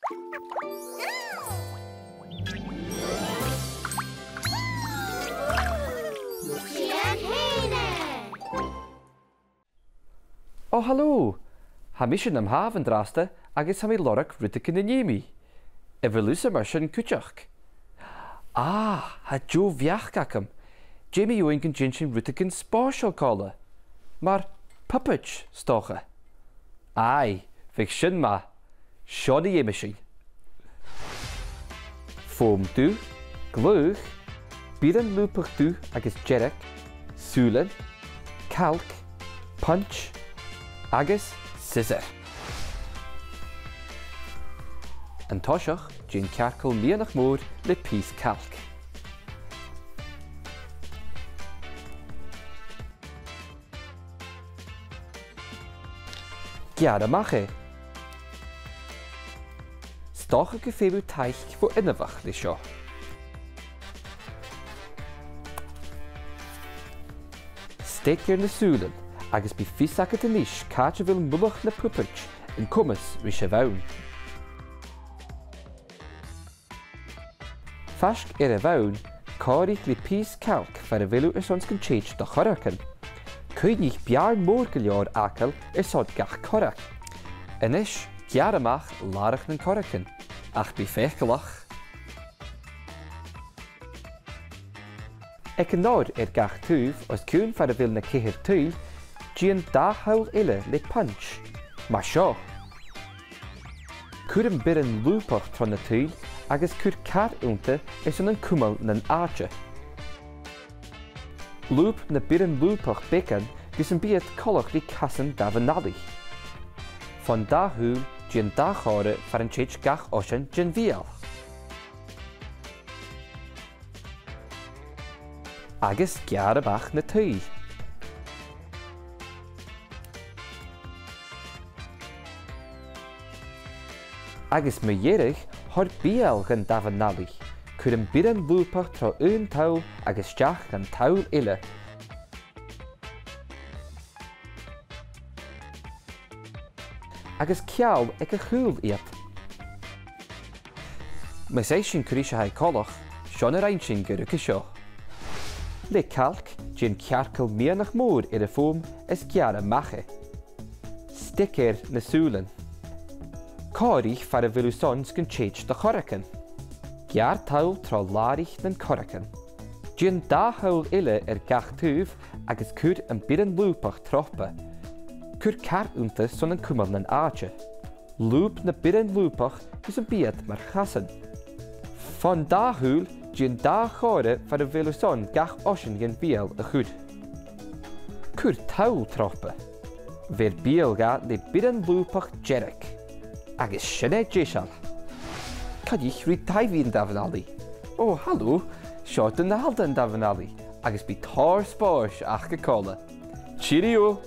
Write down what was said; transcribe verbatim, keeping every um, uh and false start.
Dèan fhèin e! Ò, halò! Tha mise nam shàmh an-dràsta agus tha mi a' lorg rudeigin a nì mi. A bheil thusa mar sin cuideachd? Ah, tha deagh bheachd agam. Dè mu dheidhinn gun dèan sinn rudeigin spòrsail còmhla? Mar puppet, 's dòcha. Aidh, bhiodh sin math. Seo na dh'fheumas sinn. Fòm dubh, glaodh, bioran lùbach dubh agus dearg, sùilean, cailc, punch agus siosar. An toiseach, dèan cearcall meadhanach mòr le pìos cailc. Geàrr a-mach e. 'S dòcha gum feum thu taic bho inbheach leis seo. Steig air na sùilean agus bidh fios agad a-nis càit a bheil mullach na puppet an coimeas ris a' bhonn. Faisg air a' bhonn, còmhraich le pìos cailc far a bheil thu airson 's gun tèid do chorragan. Cuimhnich, b' fheàrr mòr gu leòr fhàgail airson gach corrag. A-nis, geàrr a-mach làrach nan corragan, ach bi faiceallach. Aig an òr air gach taobh, os cionn far a bheil na ceithir tuill, dèan dà tholl eile le punch, mar seo. Cuir am bioran lùbach tro na tuill agus cuir car annta airson an cumail nan àite. Lùb na bioran lùbach beagan gus am bi iad coltach ri casan damhan-allaidh. Fon dà shùil, dèan dà chomharra far an tèid gach oisean den bheul. Agus geàrr a-mach na tuill. Agus mu dheireadh, thoir beul dhan damhan-allaidh. Cuir am bioran lùbach tro aon toll agus a-steach dhan toll eile. Agus ceangail aig a' chùl iad. Mus fheuch sinn cò ris a tha e coltach, seo na rinn sinn gu ruige seo. Le cailc, dèan cearcall meadhanach mòr air a' fhòm is geàrr a-mach e. Steig air na sùilean. Còmhraich far a bheil thu airson 's gun tèid do chorragan. Geàrr toll tro làraich nan corragan. Dèan dà tholl eile air gach taobh agus cuir am bioran lùbach tro pàirt. Cuir car annta airson an cumail nan àite. Lùb na bioran lùbach gus am bi iad mar chasan. Fon dà shùil, dèan dà chomharra far a bheil thu airson gach oisean den bheul a chur. Cuir toll tro pàirt. Bheir beul dha le bioran lùbach dearg. Agus sin e deiseil. Cuiridh sinn ri taibhse an damhan-allaidh. Ò, halò, seo Dùn na h-Alba an damhan-allaidh, agus bidh tòrr spòrs aca còmhla. Cheerio!